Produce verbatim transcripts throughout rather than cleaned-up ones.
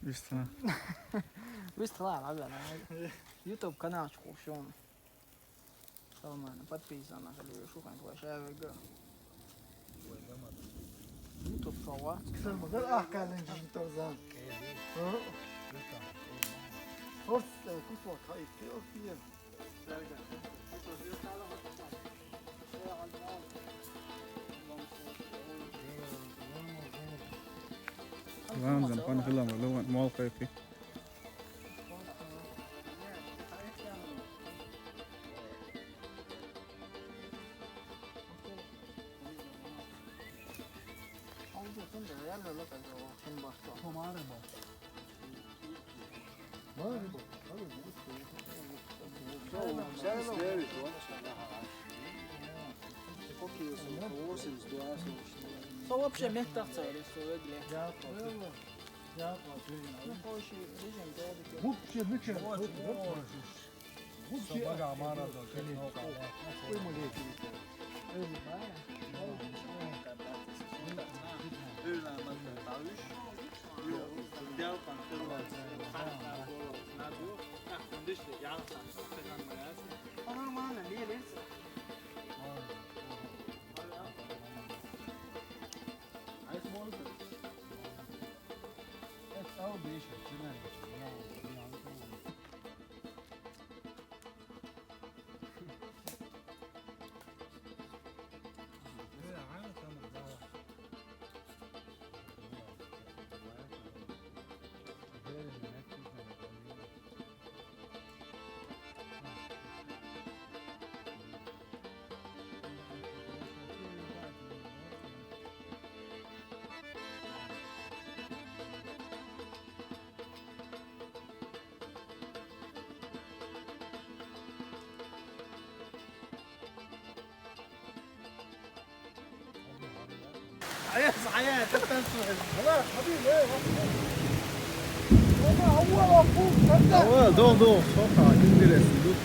Вистхана. Вистхана, ладно. YouTube канал чукушон. Салман, подписана, хали шухан квашавега. YouTube сова. Ксар мазар ахкалын жин торзан. Ха? Орс, э, кусок, ха, икки, орс, ия. Ламзан, пан хилам, луган, мол кайфи. Со вообще меттах царис, со вегле. Ну, короче, режим, да, это. Вообще мыча. Вообще. Собака амара да, кенен. Ой, маленький. صحيح، صحيح، تتنسوا. خلاص، حبيبي، إيه، والله هو مفهوم، صدق. هو دور، دور، صوتها، كل اللي يسيدوك.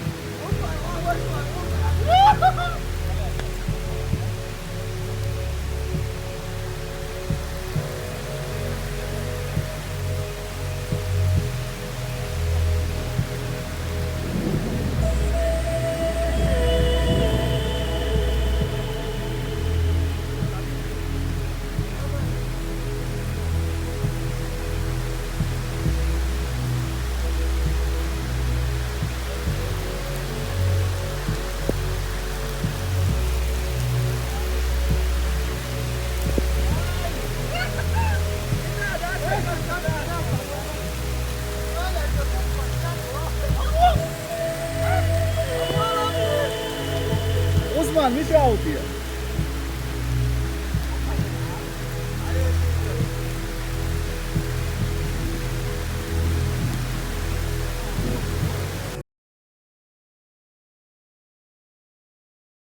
Osman, wie viel haut ihr?